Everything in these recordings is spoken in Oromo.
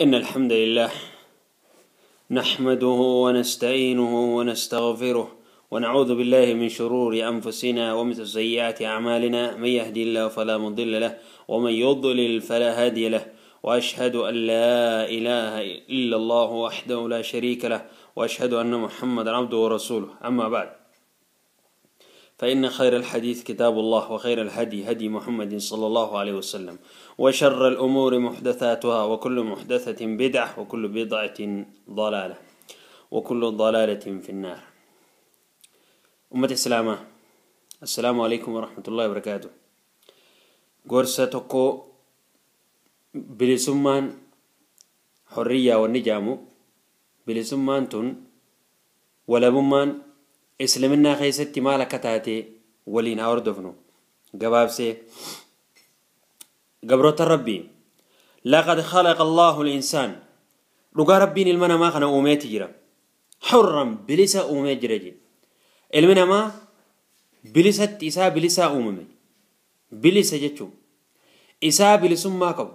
إن الحمد لله نحمده ونستعينه ونستغفره ونعوذ بالله من شرور أنفسنا ومن سيئات أعمالنا، من يهدي الله فلا مضل له ومن يضلل فلا هادي له، وأشهد أن لا إله إلا الله وحده لا شريك له، وأشهد أن محمدا عبده ورسوله. أما بعد، فإن خير الحديث كتاب الله، وخير الهدي هدي محمد صلى الله عليه وسلم، وشر الأمور محدثاتها، وكل محدثة بدعة، وكل بدعة ضلالة، وكل ضلالة في النار. أمة السلامة، السلام عليكم ورحمة الله وبركاته. Gorsa tokko bilisummaan حرية wanni jaamu, bilisummaan tun, walabummaan islaminaa keessatti maal akka taate waliin haa hordofnu gabaabsee. Gabroota Rabbii, لقد خلق الله الإنسان, dhugaa Rabbiin ilma namaa kana uumeeti jira, حرا, bilisa uumee jira jedhe. Ilmi namaa bilisatti isaa bilisaa uumame. Bilisa jechuun isaa bilisummaa qabu,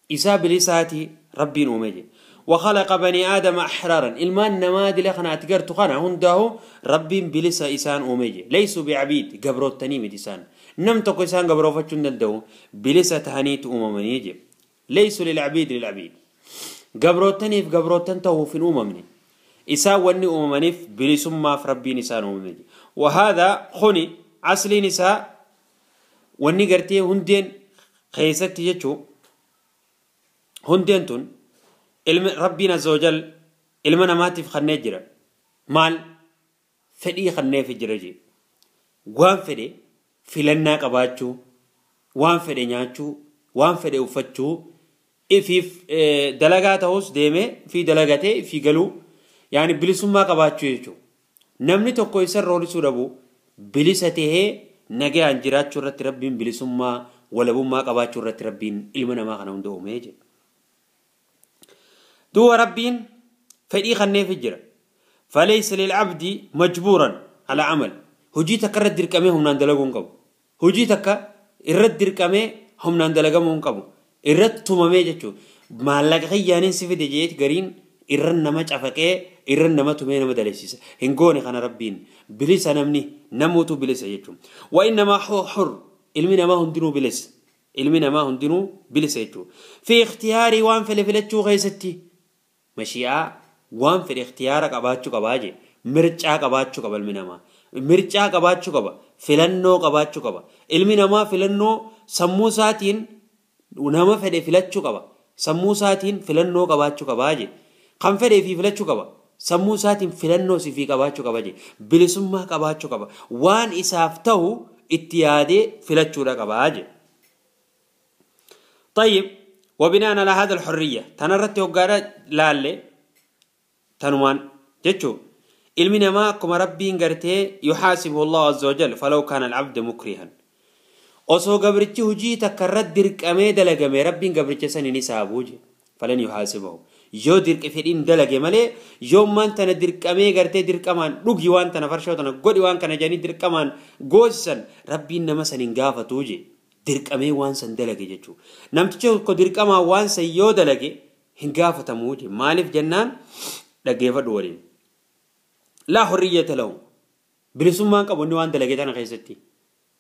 isaa bilisaati Rabbiin uumee jedhe. وخلق بني آدم أحرارا, ilmaan namaa dila kana ati gartu kana hundaa'u Rabbiin bilisa isaan uumee jedhe. ليسوا بعبيد, gabrootanii miti isaan. Nam tokko isaan gabroofachuu hin danda'u, bilisa tahaniitu uumamanii jedhe. ليسوا للعبيد للعبيد, gabrootaniif gabroottan ta'uuf hin uumamne isaan. Wanni uumamaniif bilisummaaf Rabbiin isaan uumame jedhe. وهذا kuni asliin isaa wanni gartee hundeen keessatti jechuu, hundeen tun ilmi Rabbiin عز وجل ilma namaatiif kannee jira. Maal fedhii kanneef jira jee? Waan fedhe filannaa qabaachuu, waan fedhe nyaachuu, waan fedhe uffachuu, ifiif dalagaa ta'us deemee fi dalagatee fi galuu, yaani bilisummaa qabaachuu jechuudha. Namni tokko isa roolisuu dhabu, bilisa tahee nagayaan jiraachuu irratti Rabbiin bilisummaa walabummaa qabaachuu irratti Rabbiin ilma namaa kana hunda uumee jedha. Duuba Rabbiin fedhii kanneef jira. فليس للعبد مجبورا على عمل, hojii takka irratti dirqamee humnaan dalaguu hin qabu. Hojii takka irratti dirqamee humnaan dalagamuu hin qabu. Irratti tumamee jechuudha. Maallaqa kiyyaaniin si fide jeeti gariin irra nama cafaqee, irra nama tumee nama dalagsiisa. Hin goone kana Rabbiin. Bilisa namni namuutu bilisa jechuudha. وإنما هو حر, ilmi namaa hundinuu bilisa. Ilmi namaa hundinuu bilisa jechuudha. في اختيار, waan fedhe filachuu keessatti, mashi'aa, waan fedhe ikhtiyaara qabaachuu qabaa jee. Mircaa qabaachuu qaba ilmi namaa. Mircaa qabaachuu qaba. Filannoo qabaachuu qaba. Ilmi namaa filannoo sammuu isaatiin nama fedhe filachuu qaba. Sammuu isaatiin filannoo qabaachuu qabaa jee. Kan fedhee fi filachuu qaba. Sammuu isaatiin filannoo sifii qabaachuu qaba jee. Bilisummaa qabaachuu qaba. Waan isaaf ta'u itti yaadee filachuudha qabaa jee. طيب، وبناء على هذا الحرية تنرت وقارة لالي تنوان جتشو ilmi namaa akkuma Rabbiin gartee يحاسبه الله عز وجل. فلو كان العبد مكرها, osoo gabrichi hujii takka irratti dirqamee dalagame, Rabbiin gabricha san hin hisaabuu je. فلن يحاسبه, yoo dirqi fedhiin dalage malee. Yoo maan tana dirqamee gartee dirqamaan dhugi, waan tana farshoo tana godhi, waan kana jedhanii dirqamaan goosisan, Rabbiin nama san hin gaafatuu je. Dirqamee waan san dalage jechuu. Namtichi tokko dirqamaan waan san yoo dalage hin gaafatamuu je. Maaliif jennaan, dhaggeeffadhu waliin. لا حرية له, bilisummaan qabu inni waan dalage tana keessatti.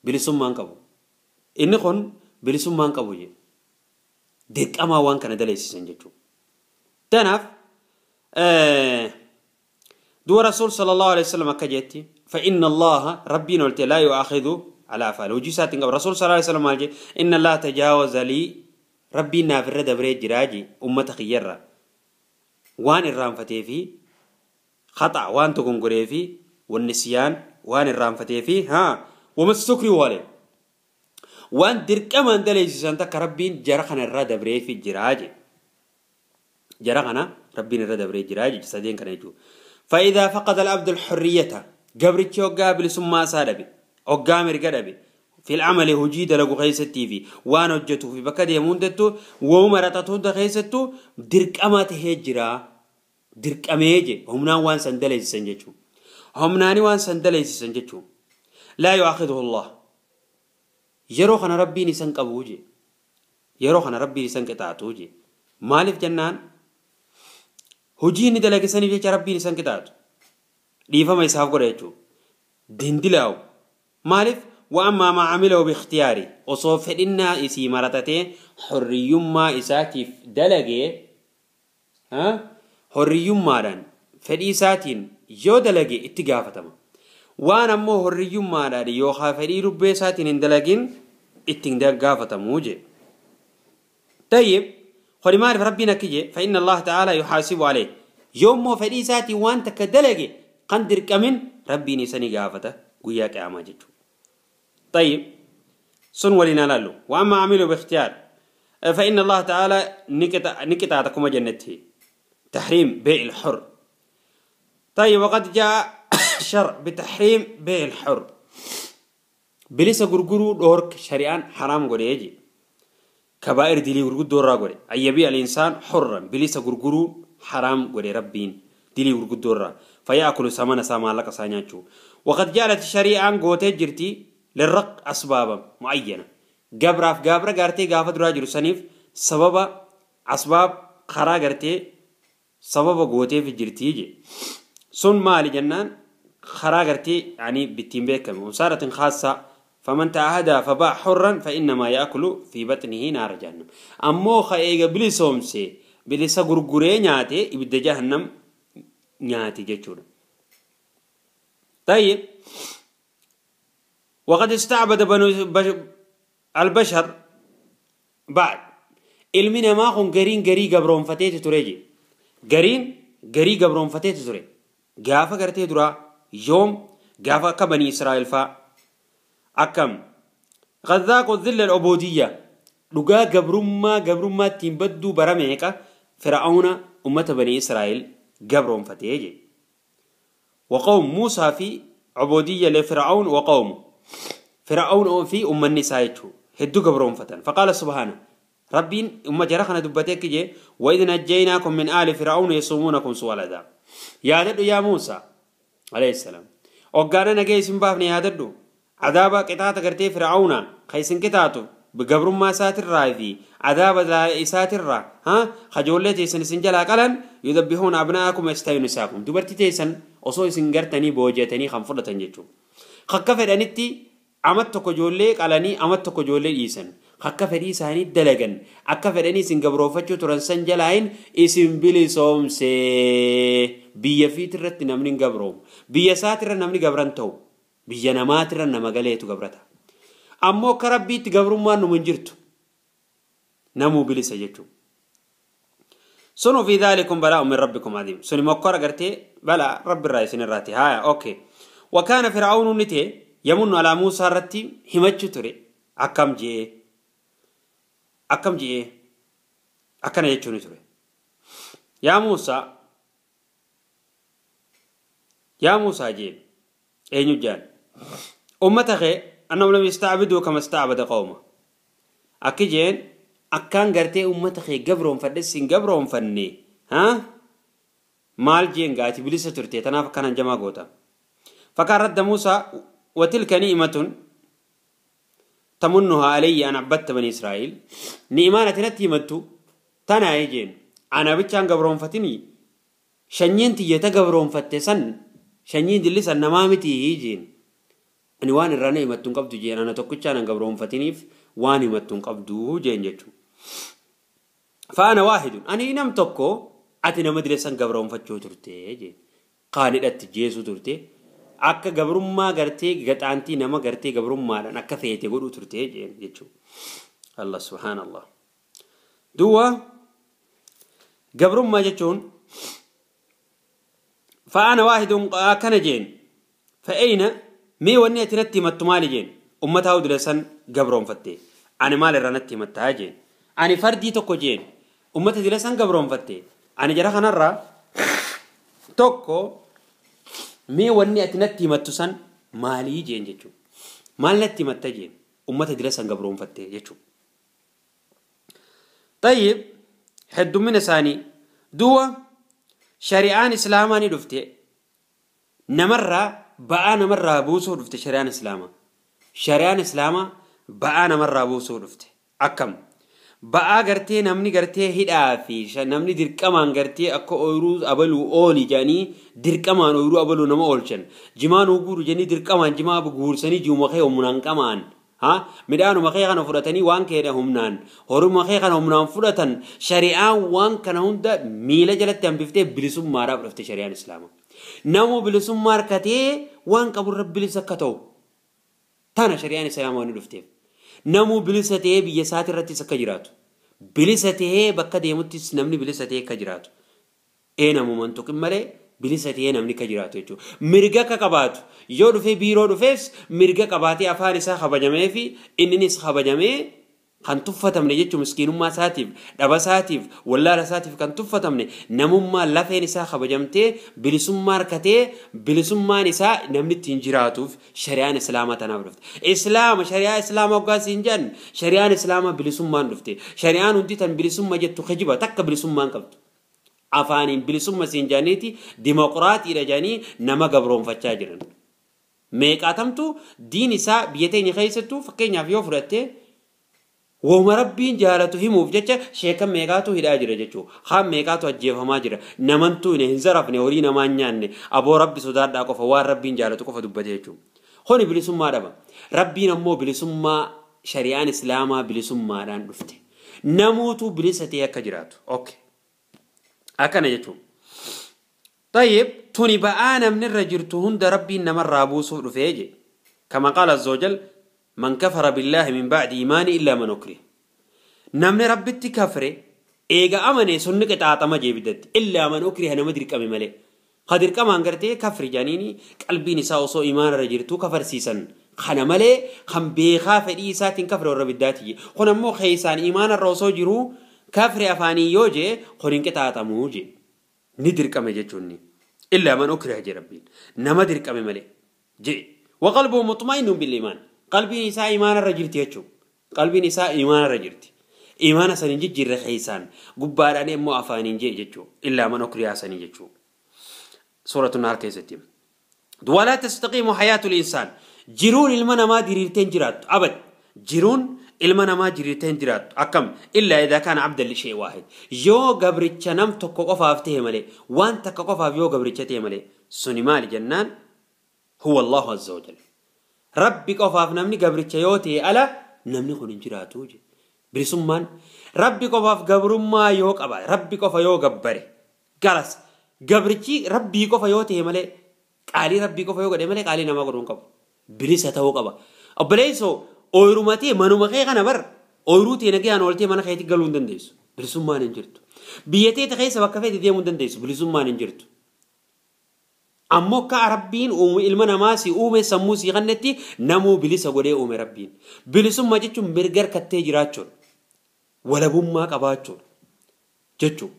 Bilisummaan qabu inni kun, bilisummaan qabu je. Dirqamaa waan kana daleessisan jechuudha. Tanaaf du'a Rasuul صلى الله عليه وسلم akka jetti, فإن الله, Rabbiin olte, لا يؤاخذ على أفعاله, hojii isaatiin qaba. Rasuul صلى الله عليه وسلم maal jee? إن الله تجاوز لي, Rabbiin naaf irra dabree jiraa je, ummata kiyyarra waan irraanfatee fi خطأ, waan dogongoree fi والنسيان, waan irraanfatee fi haa وما استكرهوا عليه, waan dirqamaan daleessisan takka Rabbiin jara kana irraa dabree fi jiraa je. Jara kana Rabbiin irra dabree jiraa je, sadeen kana jechuudha. فإذا فقد العبد الحرية, gabrichi hoggaa bilisummaa isaa dhabe, hoggaa mirga dhabe, في العمل, hojii dalagu keessattii fi waan hojjetuu fi bakka deemu hundattuu, wooma raxatu hunda keessattuu dirqama tahee jira. Dirqamee je, humnaan waan san daleessisan jechuudha. Humnaani waan san daleessisan jechuudha. لا يؤاخذه الله, yeroo kana Rabbiin isan qabuu je. Yeroo kana Rabbiin isan qixaatuu je. Maaliif jennaan Hojii inni dalage saniif jecha Rabbiin isan qixaatu. Dhiifama isaaf godha jechuudha. Dindilaa'u. Maaliif? Wa'ammaa maa camilahu biikhtiyaari. Osoo fedhinnaa isii maratatee hurriyyummaa isaatiif dalagee hurriyyummaadhaan fedhii isaatiin yoo dalage itti gaafatama. Waan ammoo hurriyyummaadhaan yookaan fedhii lubbee isaatiin hin dalagin ittiin gaafatamuu jee. Tayyib. خلي ما عرف ربنا كجي فإن الله تعالى يحاسب عليه يوم مو فدي ساتي وان تكدلجي قندر كمن ربي نسني قافته وياك يا ماجد. طيب سن ولنا لالو. وأما عملوا باختيار فإن الله تعالى نكت جنته تحريم بيع الحر. طيب وقد جاء شرع بتحريم بيع الحر. بليس غرغرو دورك شريان حرام غوريجي كبائر دلي غرغو دورا غوري أن يبيع الإنسان حرا بليس غرغرو حرام غوري ربين دلي غرغو دورا فيأكل ثمن سما لك سانياتشو. وقد جعلت الشريعة غوتي جرتي للرق أسبابا معينة قبراف قبرا غارتي غافة راجل سنيف سبب أسباب خرا غارتي سبب غوتي في جرتي جي سن مالي جنان خرا غارتي يعني بتيم بيكم وصارت خاصة فمن تعهد فباع حرا فإنما يأكل في بطنه نار جهنم. أمو خيغ بلسومسي بلسا غرغوري نياتي يبدا جهنم نياتي جچور. طيب وقد استعبد بنو البشر بعد علمنا ما خون غرين غري غبرون فتيت تريجي غرين غري غبرون فتيت تري غافا غرتي درا يوم غافا كبني إسرائيل فا أكم غذاق الذل العبودية لقا قبرما تنبدو برميكا فرعون أمة بني إسرائيل قبرهم فتيجي. وقوم موسى في عبودية لفرعون وقومه فرعون في أم النساء هدو قبرهم فتن. فقال سبحانه ربين أم جرخنا دبتك جي وإذ نجيناكم من آل فرعون يصومونكم سوء العذاب. يا ددو يا موسى عليه السلام وقالنا نجي سنبافني يا ددو عذاب قطعة قرتي فرعون خيسن قطعته بقبر ما ساتر راي عذاب ساتر را ها خجولة تيسن سنجلا قلن يذبحون أبناءكم ويستحيون نساءكم دبرتي تيسن أصوي سنجرتني بوجتني خنفرة تنجتو خكفر أنتي عمدتك جولة قلني عمدتك جولة إيسن خكفر إيساني دلجن أكفر أني سنجبروفتشو ترن سنجلاين إسم بلي صوم سي بيفيترت نمني جبروم بيساتر نمني جبرنتو biyya namaatirra nama galeetu gabrata. Ammoo akka Rabbiitti gabrummaan nu hin jirtu. Namuu bilisa jechuudha. Sunu fi dhaalikum balaa'un min rabbikum adiim. Suni mokkora gartee balaa Rabbirraa isinirraati. Haaya okay. Wakaana Fir'aawnu ni ta'e yamunnu alaa Muusaa irratti himachuu ture. Akkam je'ee akkana jechuun ture. Yaa Muusaa jee eenyu jaan أمته أنهم لم يستعبدوا كما استعبد قومه. أكيجين أكان قرتي أمته قبرهم فدسين قبرهم فني ها مال جين قاتي بلسة ترتي تناف كان جما قوتا. فكان رد موسى وتلك نعمة تمنها علي أن عبدت بني إسرائيل نعمة نتيمتو تنا يجين أنا بتشان قبرهم فتني شنين تيجي تقبرهم فتسن شنين دلس النمامتي يجين ani waan irraa na himattu hin qabdu jeen ana tokkichaan an gabroonfatiniif waan himattu hin qabdu jeen jechuudha. Faana waahidun ani nam tokko ati nama dileessan gabroonfachuu turte jeen qaanidhatti jeesuu turte akka gabrummaa gartee gaxaantii nama gartee gabrummaadhaan akka feete godhuu turte jeen jechuudha. Allah subhaanallah. Duwwa gabrummaa jechuun faana waahidun akkana jeen fa'eena mee wanni ati natti himattu maali jeen ummata dileessan gabroonfatte ani maal irraa natti himattaa jeen ani fardii tokko jeen ummata dileessan gabroonfatte ani jara kanarraa tokko mee wanni ati natti himattu san maalii jeen jechuudha maal natti himatta jeen ummata dileessan gabroonfatte jechuudha. طيب heddumina isaanii du'a shari'aan islaamaa ni dhufte namarraa ba'aa namarraa buusuu dhufte shari'aan islaamaa. Shari'aan islaamaa ba'aa namarraa buusuu dhufte. Akkam Ba'aa gartee namni gartee hidhaa fi namni dirqamaan gartee akka ooyiruu abaluu ooli jedhanii dirqamaan ooyiruu abaluu nama oolchan. Jimaan guuru jedhanii dirqamaan jimaa guursanii jiuma kee humnaan qamaan. Midhaanuma kee kana fudhatanii waan keedha humnaan horuma kee kana humnaan fudhatan shari'aan waan kana hunda miila jalatti hambiftee bilisummaadhaaf dhufte shari'aan islaamaa. Namu bilisummaa harkatee waan qaburra bilisa akka ta'u tana shari'aan islaamaa waan dhufteef. Namu bilisa ta'ee biyya isaati irrattis akka jiraatu. Bilisa ta'ee bakka deemuttis namni bilisa ta'ee akka jiraatu. Namumaan tuqin malee bilisa ta'ee namni akka jiraatu jechuudha. Mirga akka qabaatu yoo dhufee biiroo dhufees mirga qabaatee afaan isaa kabajamee fi inninis kabajamee kan tuffatamne jechuun miskiinummaa isaatiif dhaba isaatiif wallaala isaatiif kan tuffatamne namummaa lafeen isaa kabajamtee bilisummaa harkatee bilisummaan isaa namni ittiin jiraatuuf shari'aan islaamaa tanaaf dhufte. Islaama shari'aa islaamaa hoggaa siin jedhan shari'aan islaamaa bilisummaan dhufte. Shari'aan hundi tan bilisummaa jettu kijiba takka bilisummaan qabdu. Afaaniin bilisummaa siin jedhaniiti dimokiraatiidha jedhanii nama gabroonfachaa jiran. Meeqaatamtu diin isaa biyya teenya keessattuu fakkeenyaaf yoo fudhatte wooma rabbiin jaalatu himuuf jecha sheekan meeqaatu hidhaa jira jechuudha. Haan meeqaatu ajjeefamaa jira. Namantuu hin zarafne horii namaa hin nyaanne aboo rabbi sodaadhaa qofa waan rabbiin jaalatu qofa dubbate jechuudha. Kuni bilisummaa dhaba. Rabbiin ammoo bilisummaa shari'aan islaamaa bilisummaadhaan dhufte. Namuutu bilisa ta'ee akka jiraatu. Okay. Akkana jechuudha. Tayyib tuni ba'aa namni irra jirtu hunda rabbiin namarraa buusuuf dhufee je. Kama qaala azza wajal man kafara billahi min ba'di imaani illaa man ukriha. Namni rabbitti kafre eega amane sunni qixaaxama jee biddatti illaa man ukriha nama dirqame malee. Ka dirqamaan gartee kafri jedhaniini qalbiin isaa osoo imaana irra jirtuu kafarsiisan. Kana malee kan beekaa fedhii isaatiin kafre warra biddaati. Kun ammoo keessaan imaana irra osoo jiruu kafre afaanii yoo jee kun hin qixaaxamuu jee. Ni dirqame jechuun illaa man ukriha jee rabbiin nama dirqame malee jee. Waqalbuhu mutma'innun bil iimaan. Qalbiin isaa imaana irra jirti jechuudha. Qalbiin isaa imaana irra jirti. Imaana saniin jijjiirre keessaan gubbaadhaan immoo afaaniin jee jechuudha. Illaa man ukriha sanii jechuudha. Suuratu Naar keessatti. Walaa tastaqiimu hayaatul insaan. Jiruun ilma namaa diriirteen jiraattu. Abad. Jiruun ilma namaa diriirteen jiraattu. Akkam illaa idaa kaana abdan lishee waahid. Yoo gabricha nam tokko qofaaf ta'e malee waan takka qofaaf yoo gabricha ta'e malee suni maali jennaan huwa Allahu azza wa jalla. Rabbi qofaaf namni gabricha yoo ta'e ala namni kun hin jiraatu jedhe. Bilisummaan rabbi qofaaf gabrummaa yoo qaba rabbi qofa yoo gabbare galas gabrichi rabbii qofa yoo ta'e malee qaalii rabbii qofa yoo godhe malee qaalii namaa godhuu hin qabu. Bilisa ta'uu qaba. Obboleessoo ooyirumatee manuma kee kana bar ooyiruu ta'e nagayaan ooltee mana keetti galuu hin dandeessu. Bilisummaan hin jirtu. Biyya teete keessa bakka feete deemuu hin dandeessu. Bilisummaan hin jirtu. Ammoo akka rabbiin uume ilma namaa si uume sammuu si kannetti namuu bilisa godhee uume rabbiin. Bilisummaa jechuun mirga harkattee jiraachuudha. Walabummaa qabaachuudha jechuudha.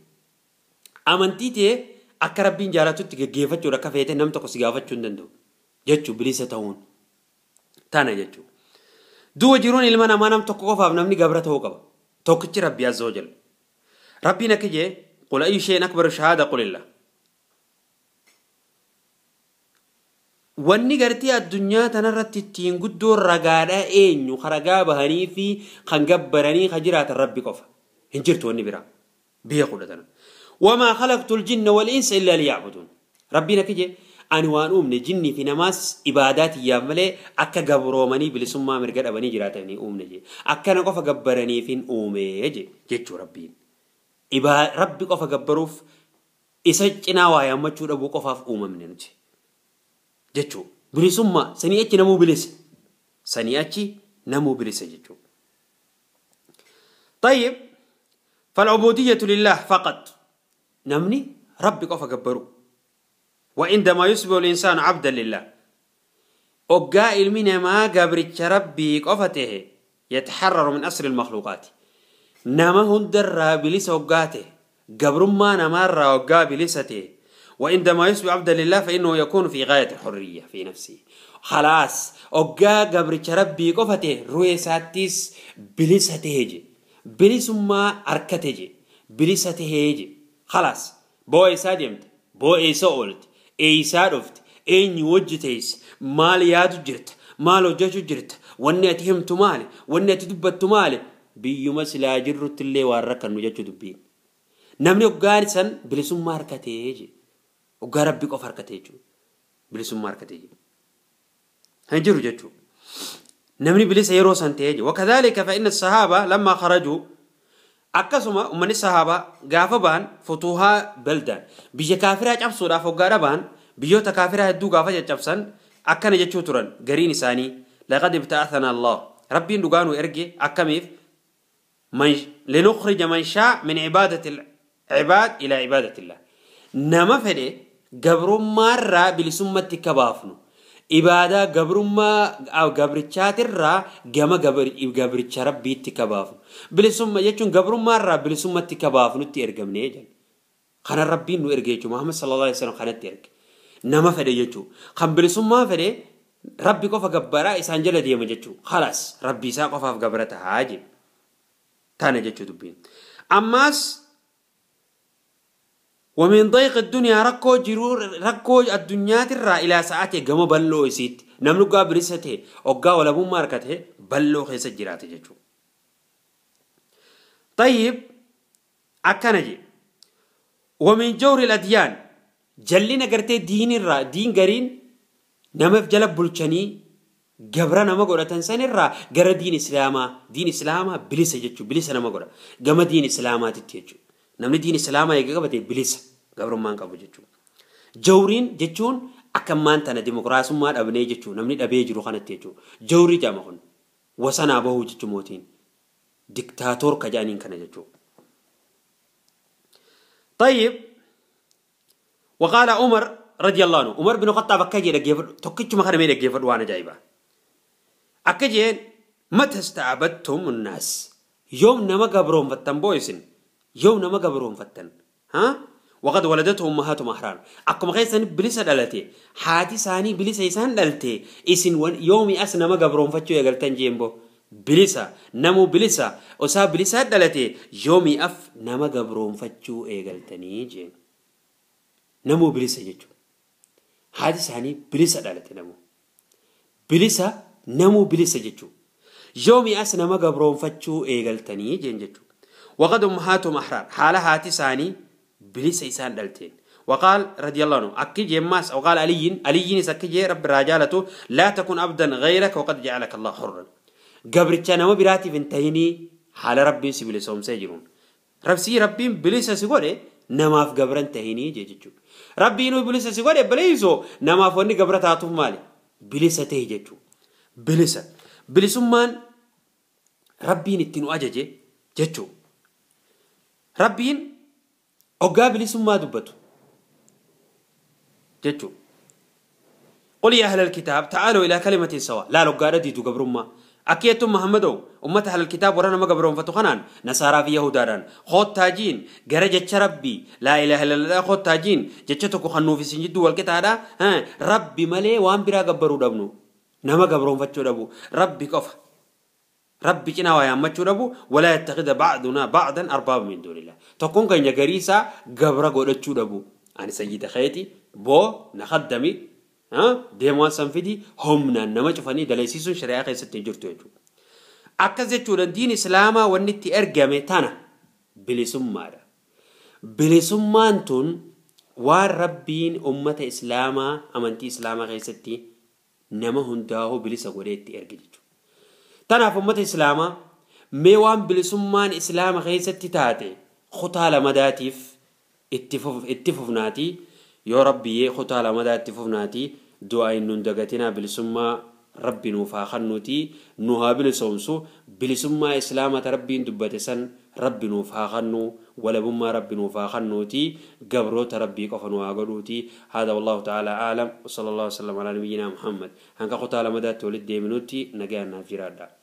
Amantii ta'e akka rabbiin jaalatutti geggeeffachuudha akka feete nam tokko si gaafachuu hin danda'u jechuudha bilisa ta'uun. Tana jechuudha. Du'a jiruun ilma namaa nam tokko qofaaf namni gabra ta'uu qaba. Tokkichi rabbi azza wa jalla. Rabbiin akka jee qul ayyu shay'in akbaru shahaada qulillah. Wanni gartee addunyaa tanarratti ittiin guddoo ragaadhaa eenyu ragaa bahanii fi kan gabbaranii kan jiraatan rabbi qofa. Hin jirtu wanni biraa. Biyya kudha tana. Wamaa khalaqtul jinna wal insa illaa liya'buduun. Rabbiin akka jee ani waan uumne jinnii fi namaas ibaadaa tiyyaaf malee akka gabroomanii bilisummaa mirga dhabanii jiraatanii uumne jee. Akkana qofa gabbaraniif hin uume jee jechuu rabbiin. Rabbi qofa gabbaruuf isa cinaa waa yaammachuu dhabuu qofaaf uumamne nuti. Jechuu bilisummaa sanii achi namuu bilisa. Sanii achi namuu bilisa jechuu. طيب فالعبودية لله فقط. نمني ربي qofa gabbaru. وعندما يصبح الإنسان عبدا لله أقا علمنا ما قبرتش ربي قفته يتحرر من أسر المخلوقات. نما هندر بلس أقاته قبر ما نمر أقا بلسته. وعندما يصبح عبدا لله فإنه يكون في غاية الحرية في نفسه. خلاص أقا قبرتش ربي قفته رويساتيس بلسته بلس ما أركته بلسته خلاص بوي سادمت بوي سؤلت eeysaa dhufte eenyu wajji teesse maal yaadu jirta maal hojjechuu jirta wanni ati himtu maali wanni ati dubbattu maali Biyyuma silaa jirrutti illee waan rakkannu jechuu dubbiin. Namni hoggaan san bilisummaa harkatee je. Hoggaa rabbi qofa harkatee jechuudha. Bilisummaa harkatee je. Hin jiru jechuudha. Namni bilisa yeroo san ta'ee je. Wakadhalika fa inna sahaaba lammaa kharajuu akkasuma uummanni sahaabaa gaafa ba'an futuuhaa baldaan biyya kaafiraa cabsuudhaaf hoggaadha ba'an biyyoota kaafiraa hedduu gaafa caccabsan akkana jechuu turan gariin isaanii laqad ibta'athana Allah rabbiin dhugaa nu erge akkamiif linukhrija man shaa min cibaadati cibaad ilaa cibaadatillah nama fedhe gabrummaarraa bilisummatti akka baafnu ibaadaa gabrummaa gabrichaatirraa gama gabricha rabbiitti akka baafnu bilisumma jechuun gabrummaarraa bilisummatti akka baafnutti ergamnee jenna kana rabbiin nu erge jechuudha Muhammad sallallahu alaihi wasallam kanatti erge nama fedhe jechuudha kan bilisummaa fedhe rabbi qofa gabbaraa isaan jala deema jechuudha khalaas rabbi isaa qofaaf gabra tahaa jedhu tana jechuu dubbiin ammaas ومن ضيق الدنيا ركو جرور ركو الدنيا ترى إلى ساعته جم بلو يسيت نملك بريسته أوجا ولا بوم ماركته بلو خيس الجرات جتشو. طيب أكنجي ومن جور الأديان جلنا قرتي دين الرا دين قرين نمف جلب بلشني جبرنا ما قرأت إنسان الرا جر دين إسلاما دين إسلاما بليس جتشو بليس أنا ما قرأ جم دين إسلاما تتيجو. Namni diin islaamaa eega qabate bilisa gabrummaan qabu jechuudha. Jawriin jechuun akka ammaan tana dimokiraasummaa dhabnee jechuudha. Namni dhabee jiru kanatti jechuudha. Jawrii jedhama kun wasanaa bahuu jechuudha mootiin. Diktaatoor ka jedhaniin kana jechuudha. طيب وقال عمر رضي الله عنه عمر بن الخطاب akka jedhe dhaggeeffadhu tokkichuma kana mee dhaggeeffadhu waan ajaa'ibaa. Akka jeen mata ista'abattum annaas yoom nama gabroonfattan boo'isin. يوم نما قبرهم فتن ها وقد ولدته امهاتهم احرار اكم خيسن بليس دلتي حاتي ساني بليس يسان دلتي اسن يومي اس نما قبرهم فتشو يغلتن جيمبو بليسا نمو بليسا اوسا بليسا دلتي يومي اف نما قبرهم فتشو يغلتني جين نمو بليسا جچو حاتي ساني بليسا دلتي نمو بليسا نمو بليسا جچو يومي اس نما قبرهم فتشو يغلتني جين جچو وقد أمهاتهم أحرار حالة هاتي ساني بليس إسان دلتين وقال رضي الله عنه أكيد يماس وقال علي علي سكجي رب رجالته لا تكن أبدا غيرك وقد جعلك الله حرا قبرتنا ما براتي فنتهيني حال ربي سبلسهم سيجرون ربسي ربي بليس سيقولي نما في قبرن تهيني جيجو ربي إنه بليس سيقولي بليسو نما فني قبرت مالي بليس تهججو بليس بليسمان ربي نتنو أججي جيجو ربين أوجا بليسما دبتو جتو قل يا أهل الكتاب تعالوا إلى كلمة سواء لا لو قال دي قبرما أكيتم محمدو أمة أهل الكتاب ورانا ما قبرهم فتخنان نصارى في يهودان خود تاجين جرجت ربي لا إله إلا الله خود تاجين جتتك خنو في سنجد والكتاب ها ربي ملي وان برا قبرو دبنو نما قبرهم فتشو دبو ربي كف ربي كنا ويا مچو ولا يتخذ بعضنا بعضا أربابا من دون الله تكون كان جريسا قبر قولتشو دبو أنا سيدة خيتي بو نخدمي ها ديمان سنفدي همنا نما شوفني دليسيسون شريعة خيستين جرتو يجو أكزتشو دين إسلاما ونتي أرجمي تانا بلسمارا بلسمانتون والربين أمة إسلاما أمنتي إسلاما خيستي نما هنداهو بلسا قولتي أرجتشو تناف أمة إسلاما ميوان بلسمان إسلام خيست تاتي خطا لمداتيف اتففناتي يا ربي خطا لمدى اتففناتي دعاء نندقتنا بلسما ربي نوفاخنوتي نوها بلسومسو بلسما إسلام ربي دبتسن ربي نوفاخنو ولا بما ربي نوفاخنوتي قبروت ربي قفنوا قلوتي هذا والله تعالى أعلم وصلى الله وسلم على نبينا محمد هنك خطا لمدى تولد ديمنوتي نجانا في رادا.